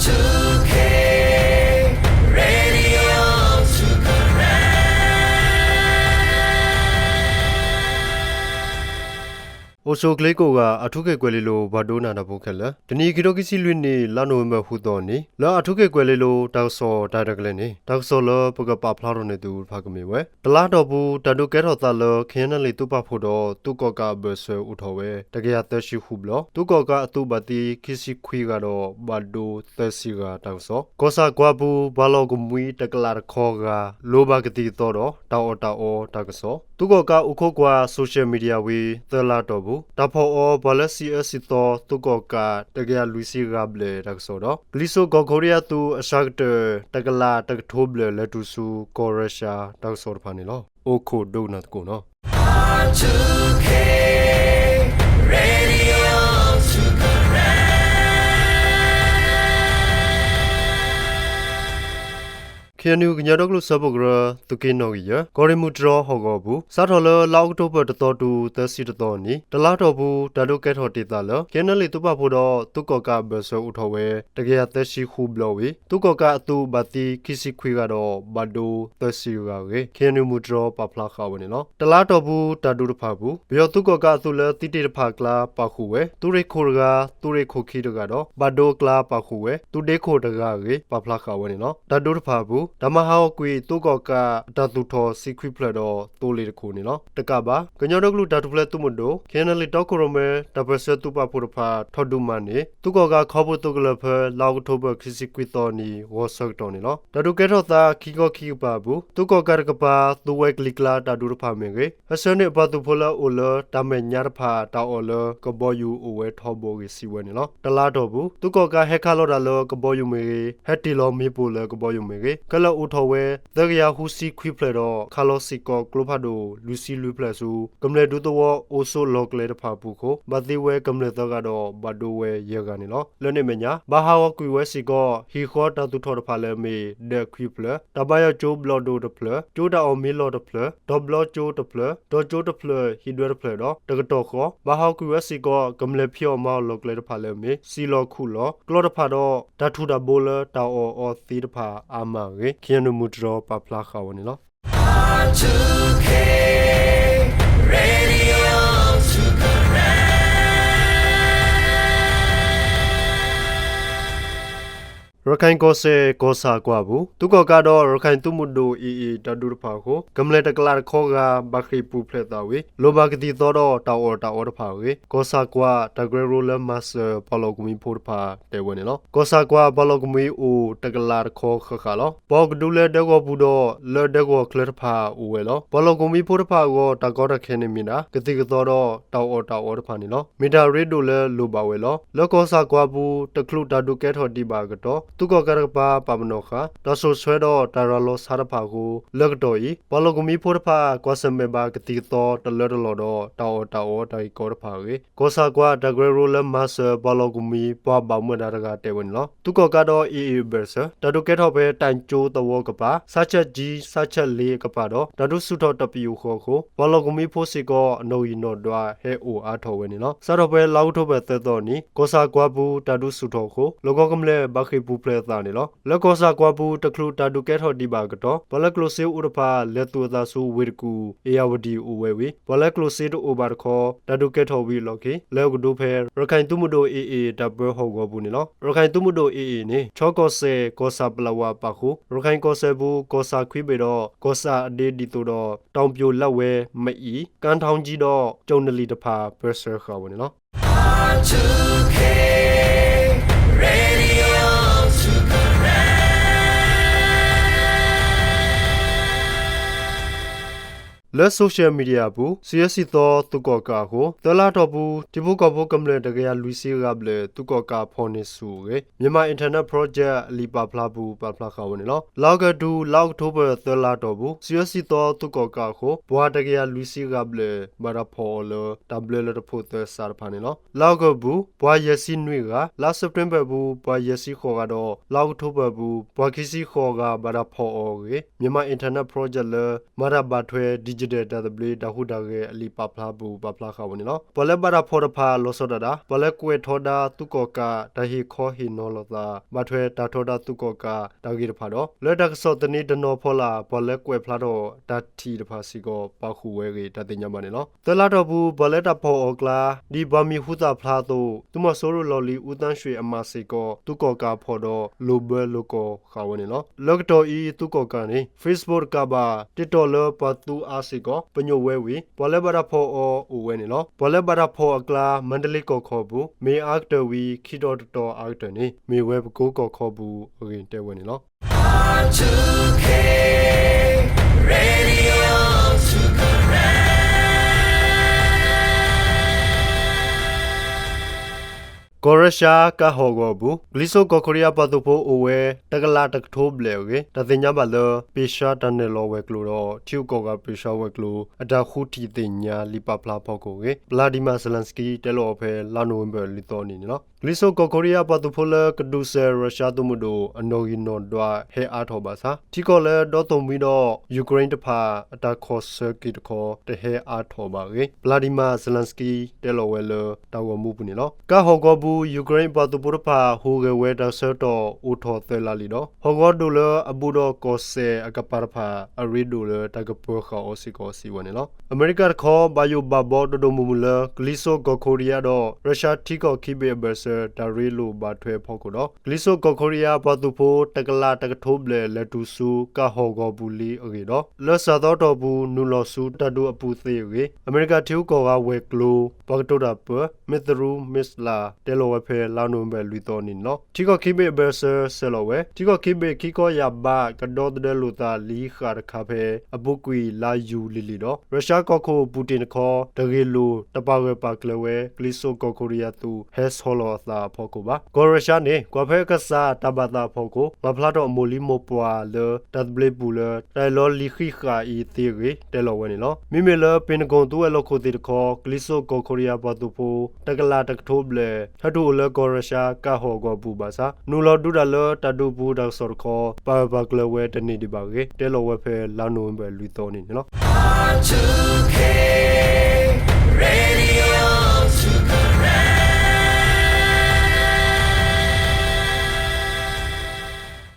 two K Radio two Karen. အိၣ်ဆူၣ်ချ့ကိးဂၤ အၣ်ထူခ့ၣ်ကွဲၤလ့လိၤ ပှၤဒိကနၣ်တၢ်ဖိခဲလၢာ်, တနံၤအံၤ ခံထိခံဆံလွံၢ်နံၣ် လါနိၣ်ဝ့ဘၢၣ် ဃုသီအနံၤ လၢအၣ်ထူခ့ၣ်ကွဲၤလ့လိၤ တၢ်ကစီၣ်တၢ်ရဲၣ်တၢ်ကျဲၤန့ၣ် တၢ်ကစီၣ်လၢပကပာ်ဖျါထီၣ်န့ၢ်သုတဖၣ်ကမ့ၢ်ဝဲ တလါအတီၢ်ပူၤ တၢ်ဒုးကဲထီၣ်သးလၢ KNLA သုးပာ်ဖှိၣ်ဒီး သုးကီၣ်ကးအဘၢၣ်စၢၤအိၣ်ထီၣ်ဝဲ တကယၤသၢဆံဃုဘျီ, သုးကီၣ်ကးအသုးဘၣ်သံခံဆံခွံဂၤဒီး ဘၣ်ဒိသၢဆံဂၤတၢ်ကစီၣ်, ကီၢ်ဆၣ်ကွးပူၤ ပှၤလီၢ်ကမှံတကလးတခီဂၤ လိၣ်ဘၣ်ကသံၣ်ကသီဒီး တၢ်အီၣ်တၢ်အီတၢ်ကစီၣ်, သုးကီၣ်ကးအိၣ်ခိးကွၢ် social media ဝံၤ သၢလါအတီၢ်ပူၤ တၢ်ဖီၣ်အီၤပှၤလၢစံးအၢစံးသီ သုးကီၣ်ကး တကယၤလွံၢ်ဆံဂၤဘျဲၣ်တၢ်ကစီၣ်ဒီး ကလံၤစိးကီၢ်ခိရံယါသုးအစှၤကတၢၢ် တကလးတကထိဘျဲၣ် လဲၤတုၤဆူ ကီၢ်ရၢရှါတၢ်ကစီၣ်တဖၣ်န့ၣ်လီၤ. အိၣ်ခိးဒိကနၣ်သကိးနီၤ. KNU ကညီဒီကလုာ်စၢဖှိၣ်ကရၢ သုးက့နီၣ်ဂံၢ်ယဲၢ် ကီၢ်ရ့ၣ်မုၢ်တြီၢ်ဟီၣ်ကဝီၤအပူၤ စးထီၣ်လၢလါအီးကထိဘၢၣ် တသီတုၤ သၢဆံတသီအနံၤ တလါအတီၢ်ပူၤ တၢ်ဒုးကဲထီၣ်တ့ၢ်သးလၢ KNLA သုးပာ်ဖှိၣ်ဒီး သုးကီၣ်ကးအဘၢၣ်စၢၤအိၣ်ထီၣ်ဝဲ တကယၤသၢဆံဃုဘျီဝံၤ သုးကီၣ်ကးအသုးဘၣ်သံခံဆံခွံဂၤဒီး ဘၣ်ဒိသၢဆံဂၤအဂ့ၢ် KNU မုၢ်တြီၢ်ပာ်ဖျါဃာ်ဝဲန့ၣ်လီၤ. တလါအတီၢ်ပူၤ တၢ်ဒုးတဖၣ်အပူၤ ပယီၤသုးကီၣ်ကးအသုးလၢသုးတ့ၢ်တဖၣ်အကျါပာ်ဃုာ်ဝဲ သုးရ့ၣ်ခိၣ်တဂၤ, သုးရ့ၣ်ခိၣ်ခံတဂၤဒီး ဘၣ်ဒိအကျါပာ်ဃုာ်ဝဲ သုးဒ့ခိၣ်တဂၤအဂ့ၢ် ပာ်ဖျါဃာ်ဝဲန့ၣ်လီၤ. တၢ်ဒုးတဖၣ်အပူၤ တၢ်မၤဟးဂီၤကွံာ် သုးကီၣ်ကးအတၢ်သူၣ်ထီၣ်ဆံခွံဖျၢၣ်ဒီး သိလ့ၣ်တခိၣ်န့ၣ်လီၤ. တကးဘၣ် ကညီဒီကလုာ်တၢ်ထူၣ်ဖျဲးသုးမုၢ်ဒိၣ် KNLA တီခိၣ်ရိၣ်မဲ တၢ်ပၢၢ်ဆၢသုးပာ်ဖှိၣ်တဖၣ် ထီၣ်ဒုးမၤန့ၢ် သုးကီၣ်ကးခီဖျိသုးကလၢၤဖဲ လါအီးကထိဘၢၣ် ခံဆံခွံသီအနံၤ ဂီၤဆၢကတီၢ်န့ၣ်လီၤ. တၢ်ဒုးကဲထီၣ်သးခံခီခံကပၤအပူၤ သုးကီၣ်ကးတကပၤ သုးဝဲကလံၤကျါတၢ်ဒုးတဖၣ်မ့ၢ်ဂ့ၤ, ဟဲဆှၢန့ၢ်အပှၤသုးဖိလၢအအိၣ်လၢတၢ်မဲာ်ညါတဖၣ် တၢ်အီၣ်လၢကဘီယူၤအိၣ်ဝဲထီဘိအဂ့ၢ် စံးဝဲန့ၣ်လီၤ. တလါအတီၢ်ပူၤ သုးကီၣ်ကးဟဲခးလီၤတၢ်လၢကဘီယူၤမ့ၢ်ဂ့ၤ, ဟဲတ့ၢ်လီၤမ့ၣ်ပိၢ်လၢကဘီယူၤမ့ၢ်ဂ့ၤ, ခဲလၢာ်အိၣ်ထီၣ်ဝဲ သၢကယၤဃုဆံခွံဖျၢၣ်ဒီး ခးလီၤစ့ၢ်ကီးကျိဖးဒိၣ် လွံၢ်ဆံလွံၢ်ဖျၢၣ်ဆူ ကမျၢၢ်ဒူသဝီ အိၣ်ဆိးလီၢ်ကျဲတဖၣ်အပူၤအဃိ ဘၣ်သံဝဲကမျၢၢ်သၢဂၤဒီး ဘၣ်ဒိဝဲယဲၢ်ဂၤန့ၣ်လီၤ. လၢန့ၣ်အမဲာ်ညါ ဘၣ်ဟးဂီၤကွံာ်ဝဲစ့ၢ်ကီး ဟံၣ်ဃီတၢ်သူၣ်ထီၣ်တဖၣ်လၢအမ့ၢ် ဒၢးခွံဖျၢၣ်, တၢ်ဘါယွၤကၠိဘျီၣ်ဒိတဖျၢၣ်, ကၠိတၢ်အီၣ်မ့ၢ်လီၢ်တဖျၢၣ်, တီၤဘျီကၠိတဖျၢၣ်, တီၤကၠိတဖျၢၣ် ဟံၣ်ဒွဲတဖျၢၣ်ဒီး တကတီၢ်ဃီ ဘၣ်ဟးဂီၤကွံာ်ဝဲစ့ၢ်ကီး ကမျၢၢ်ဖံးအီၣ်မၤအီၣ်လီၢ်ကျဲတဖၣ်လၢအမ့ၢ် စံၣ်လီၤခူၣ်လီၤ ကျီတဖၣ်ဒီး တၢ်ထူၣ်တၢ်ဘိလၢတၢ်အီၣ်အီသံးတဖၣ်အါမးအဂ့ၢ် KNU မုၢ်တြီၢ်ပာ်ဖျါဃာ်ဝဲန့ၣ်လီၤ. ရခၢၣ်ကီၢ်စဲၣ် ကီၢ်ဆၣ်ကွးအပူၤ သုးကီၣ်ကးဒီး ရခၢၣ်သုးမုၢ်ဒိၣ် AA တၢ်ဒုးတဖၣ်အဃိ ကမျၢၢ်တကလးတခီဂၤ ဘၣ်ဃ့ၢ်ပူၤဖျဲးသးဝံၤ လိၣ်ဘၣ်ကသံၣ်ကသီဒီး တၢ်အီၣ်တၢ်အီတဖၣ်အဂ့ၢ် ကီၢ်ဆၣ်ကွး တၢ်ကရၢကရိလၢမၤစၢၤပှၤလီၢ်ကမှံဖိတဖၣ် တဲဝဲန့ၣ်လီၤ. ကီၢ်ဆၣ်ကွး ပှၤလီၢ်ကမှံအိၣ်တကလးတခီဃၣ်ဃၣ်လီၤ. ပှၤအီၣ်ကဒုလၢဒဲကဝီၤပူၤဒီး လၢဒဲကဝီၤချၢတဖၣ်အိၣ်ဝဲလီၤ. ပှၤလီၢ်ကမှံဖိတဖၣ်အဂီၢ် တၢ်ကီတၢ်ခဲန့ၣ်မ့ၢ်ဒၣ် ကသံၣ်ကသီဒီး တၢ်အီၣ်တၢ်အီတဖၣ်န့ၣ်လီၤ. မ့ၢ်တၢ်ရ့ဒိၣ်လၢလိၣ်ဘၣ်ဝဲလီၤ. လၢကီၢ်ဆၣ်ကွးပူၤ တချုးတၢ်ဒုးကဲထီၣ်ဒံးဘၣ်အကတီၢ် သုးကီၣ်ကးတကပၤ ပာ်ပနီၣ်ဃာ် တၢ်စိာ်ဆှၢဒီးတၢ်ရၤလီၤဆှါတဖၣ်အဃိ လၢကတီၢ်အံၤ ပှၤလီၢ်ကမှံဖိတဖၣ် ကွၢ်ဆၢၣ်မဲာ်ဘၣ်ကသံၣ်ကသီတလၢတလီၢ်ဒီး တၢ်အီၣ်တၢ်အီတၢ်ဂ့ၢ်ကီတဖၣ်အဂ့ၢ် ကီၢ်ဆၣ်ကွး တၢ်ကရၢကရိလၢမၤစၢၤပှၤလီၢ်ကမှံ ပှၤဘၣ်မူဘၣ်ဒါတဂၤတဲဝဲန့ၣ်လီၤ. သုးကီၣ်ကးဒီး AA အဘၢၣ်စၢၤ တၢ်ဒုးကဲထီၣ်ဖဲ တၢ်ကၠိသဝီကပၤ ဆၣ်ဆၣ်ကၠံ ဆၣ်ဆၣ်လ့အကပၤဒီး တၢ်ဒုးဆူၣ်ထီၣ်တပယူာ်ဃီအဃိ ပှၤလီၢ်ကမှံဖိစ့ၢ်ကီး အနီၣ်ဂံၢ်နီၣ်ဒွးဟဲအိၣ်အါထီၣ်ဝဲန့ၣ်လီၤ. စးထီၣ်ဖဲလါအီးကထိဘၢၣ် သၢသီအနံၤ ကီၢ်ဆၣ်ကွးပူၤ တၢ်ဒုးဆူၣ်ထီၣ်အဃိ လီၢ်ကဝီၤကမျၢၢ်ဘၣ်ဃ့ၢ်ပူၤဖျဲးအသးန့ၣ်လီၤ. လၢကီၢ်ဆၣ်ကွးပူၤ တချုးတၢ်ဒုးကဲထီၣ်ဒံးဘၣ်အကတီၢ် ပှၤလၢကျိၣ်စ့အိၣ်တဖၣ် လဲၤသူၣ်အသးဆူဝ့ၢ်တကူၣ် အ့ၣ်ယၣ်ဝတံၣ်အိၣ်ဝဲဝံၤ ပှၤလၢကျိၣ်စ့တအိၣ်ဘၣ်တခီ တၢ်ဒုးကဲထီၣ်ဝံၤအလီၢ်ခံ လဲၤအိၣ်ကဒုဖဲ ရခၢၣ်သုးမုၢ်ဒိၣ် AA တၢ်ပၢဟီၣ်ကဝီၤပူၤန့ၣ်လီၤ. ရခၢၣ်သုးမုၢ်ဒိၣ် AA န့ၣ် ခၠီကီၢ်စဲၣ် ကီၢ်ဆၣ်ပလၢဝါပာ်ဃုာ် ရခၢၣ်ကီၢ်စဲၣ်ပူၤ ကီၢ်ဆၣ်ခွံဘ့ၣ်ဒီး ကီၢ်ဆၣ်အဒ့ဒ်သိးဒီး တီၣ်ပၠိၣ်လးဝဲ မအံၤ ကၣ်ထီကၠံဒီး ကၠိၣ်နလံၣ်တဖၣ် ပၢဆှၢဃာ်ဝဲန့ၣ်လီၤ. လၢ social media အပူၤ စံးအၢစံးသီသုးကီၣ်ကးအဃိ သၢလါအတီၢ်ပူၤ ထံဖိကီၢ်ဖိကမျၢၢ်တကယၤလွံၢ်ဆံဂၤဘျဲၣ် သုးကီၣ်ကးဖီၣ်န့ၢ်ဆူၣ်အဂ့ၢ် Myanmar Internet Project အလံာ်ပာ်ဖျါပူၤ ပာ်ဖျါဃာ်ဝဲန့ၣ်လီၤ. လါအီကူးတုၤ လါအီးကထိဘၢၣ် သၢလါအတီၢ်ပူၤ စံးအၢစံးသီသုးကီၣ်ကးအဃိ ပှၤတကယၤလွံၢ်ဆံဂၤဘျဲၣ် ဘၣ်တၢ်ဖီၣ်အီၤလၢ တၢ်ဘျၢလၢတဖိးသဲစးတဖၣ်န့ၣ်လီၤ. လါအီကူးအပူၤ ပှၤယဲၢ်ဆံနွံဂၤ, လါစဲးပထ့ဘၢၣ်အပူၤ ပှၤယဲၢ်ဆံဃိးဂၤဒီး လါအီးကထိဘၢၣ်အပူၤ ပှၤခံဆံဃိးဂၤ ဘၣ်တၢ်ဖီၣ်အီၤအဂ့ၢ် Myanmar Internet Project လၢ မၤတၢ်ဘၣ်ထွဲ digital တၢ်သဘျ့တၢ်ဟူးတၢ်ဂဲၤအလံာ်ပာ်ဖျါပူၤ ပာ်ဖျါဃာ်ဝဲန့ၣ်လီၤ. ပှၤလၢဘၣ်တၢ်ဖီၣ်တဖၣ် လီၤဆီဒၣ်တၢ် ပှၤလၢကွဲးထီဒါသုးကီၣ်ကး တၢ်ဟ့ၣ်ခီဟ့ၣ်နီၤလိာ်သး ဘၣ်ထွဲတၢ်ထီဒါသုးကီၣ်ကးတၢ်ဂ့ၢ်တဖၣ်ဒီး လၢတၢ်ကစီၣ်သန့တနီၤဖီလာ် ပှၤလၢကွဲးဖျါထီၣ်တၢ်ထံၣ်တဖၣ်စ့ၢ်ကီး ပာ်ဃုာ်ဝဲအဂ့ၢ် တၢ်သ့ၣ်ညါဘၣ်န့ၣ်လီၤ. သၢလါအတီၢ်ပူၤ ပှၤလၢတၢ်ဖီၣ်အီၤအကျါ ဒ်ပှၤမံၤဟူသၣ်ဖျါအသိး သုးမီၤစိရိၤလီၢ်လံၤ ဦးသန်းရွှေ အမၤစ့ၢ်ကီး သုးကီၣ်ကးဖီၣ်ဒီး လိာ်ဘၢလိာ်ကီၢ်ဃာ်ဝဲန့ၣ်လီၤ. လၢကတီၢ်အံၤ သုးကီၣ်ကးန့ၣ် Facebook တကးဘၣ် TikTok လၢပှၤသူအါစ့ၢ်ကီး ပညိၣ်ဝဲဝံၤ ပှၤလၢဘၣ်တၢ်ဖီၣ်အီၤအိၣ်ဝဲန့ၣ်လီၤ. ပှၤလၢဘၣ်တၢ်ဖီၣ်အကျါ မါဒလ့ကီၢ်ခီပူၤ မ့ၢ်အါကတၢၢ်ဝံၤ ခံတီၤတတီၤအါကတၢၢ်န့ၣ် မ့ၢ်ဝဲပကိကီၢ်ခီပူၤအဂ့ၢ်တဲဝဲန့ၣ်လီၤ. ကီၢ်ရၢရှါကါဟီၣ်ဂီၤအပူၤ ကလံၤစိးကီၢ်ခိရံယါပှၤသုးဖိအိၣ်ဝဲ တကလးတကထိဘျဲၣ်အဂ့ၢ် တၢ်သ့ၣ်ညါဘၣ်လၢ ပ့ၢ်ဆှါတၢ်နုာ်လီၤဝဲၤကျိၤဒီး ထံဂုၤကီၢ်ဂၤပ့ၢ်ဆှါဝဲၤကျိၤ အတၢ်ဃုထံၣ်သ့ၣ်ညါလံာ်ပာ်ဖျါဖီခိၣ်အဂ့ၢ် Volodymyr Zelenskyy တဲလီၤအီၤဖဲလါနိၣ်ဝ့ဘၢၣ်လွံၢ်သီအနံၤန့ၣ်လီၤ. ကလံၤစိးကီၢ်ခိရံယါပှၤသုးဖိလၢကဒုးစဲးရၢရှါသုးမုၢ်ဒိၣ် အနီၣ်ဂံၢ်နီၣ်ဒွးဟဲအါထီၣ်ဘၣ်ဆၣ် ထံကီၢ်လၢဒီသိၣ်မှံဒီး ယူၤကရ့ၣ်တဖၣ် အတၢ်ခီၣ်ဆၢက့ၤတခီ တဟဲအါထီၣ်ဘၣ်အဂ့ၢ် Volodymyr Zelenskyy တဲလီၤဝဲလၢတၢ်ဂီၤမူပူၤန့ၣ်လီၤ. ကါဟီၣ်ဂီၤပူၤ ယူၤကရ့ၣ်ပှၤသုးဖိတဖၣ် ဟူးဂဲၤဝဲတၢ်ဆၢကတီၢ်အိၣ်ထီၣ်သၢလါလံဒီး ဟီၣ်ဂီၤဒိၣ်လၢအဘူးဒီးကီၢ်စဲၣ်အကပၤတဖၣ် အရ့ဒိၣ်လၢတၢ်ကပၢၤဃာ်အီၤစ့ၢ်ကီးစံးဝဲန့ၣ်လီၤ. အမဲရကၤတခီ ဘၣ်ယိၣ်ဘၣ်ဘီဒိၣ်ဒိၣ်မုၢ်မုၢ်လၢ ကလံၤစိးကီၢ်ခိရံယါဒီး ရၢရှါထံကီၢ်ခံဘ့ၣ်အဘၢၣ်စၢၤ တၢ်ရ့လိာ်ဘၣ်ထွဲအဖီခိၣ်ဒီး ကလံၤစိးကီၢ်ခိရံယါပှၤသုးဖိ တကလးတကထိဘျဲၣ်လဲၤတုၤဆူ ကါဟီၣ်ဂီၤပူၤလံအဂ့ၢ်ဒီး လၢစှၤသီအတီၢ်ပူၤ နုာ်လီၤဆူတၢ်ဒုးအပူၤသ့အဂ့ၢ် အမဲရကၤထံဂုၤကီၢ်ဂၤဝဲၤကျိၤ ပှၤကတိၤတၢ်ပၢ မ့ၢ်သရူး မ့ၢ်စလး တဲလီၤဝဲဖဲလါနိၣ်ဝ့ဘၢၣ်လွံၢ်သီအနံၤန့ၣ်လီၤ. ထံကီၢ်ခံဘ့ၣ်အဘၢၣ်စၢၤဆဲးလီၤဝဲ ထံကီၢ်ခံဘ့ၣ်ခံကီၢ်ယာ်ဘး ကဒီသဒၢလိာ်သးလံဃာ်တခါဖဲ အပူၤကွံာ်လါယူၤလံၤလံၤဒီး ရၢရှါကီၢ်ခိၣ်ပူၤတ့ၢ်တခီ တဂ့ၢ်လိာ်တပာ်ဂၢၢ်ပာ်ကျၢၤဝဲ ကလံၤစိးကီၢ်ခိရံယါသုး ဟဲဆီလီၤအသးအဖီခိၣ်ဘၣ်. ကီၢ်ရၢရှါန့ၣ် ကွၢ်ဖဲကစၢ်တၢ်ဘၣ်သးအဖီခိၣ် ပာ်ဖျါထီၣ်အမိၢ်လံမိၢ်ပှၢ်လၢ တၢ်သဘျ့ပူၤလၢ တၢ်အၢၣ်လီၤလံၤဃံးဃာ်အံၤသ့အဂ့ၢ် တဲလီၤဝဲန့ၣ်လီၤ. မ့မ့ၢ်လၢ Pentagon သုးဝဲၤလီၢ်ခိၣ်သ့ၣ်တခီ ကလံၤစိးကီၢ်ခိရံယါပှၤသုးဖိ တကလးတကထိဘျဲၣ် ဟဲတုၤအိၣ်လၢကီၢ်ရၢရှါကါဟီၣ်ဂီၤပူၤဘၣ်ဆၣ် နုာ်လီၤဒုးတၢ်လၢတၢ်ဒုးပူၤတၢ်ကစီၣ်တခီ ပာ်ဂၢၢ်ပာ်ကျၢၤဝဲတန့ၢ်ဒံးဘၣ်အဂ့ၢ် တဲလီၤဝဲဖဲလါနိၣ်ဝ့ဘၢၣ်လွံၢ်သီအနံၤန့ၣ်လီၤ.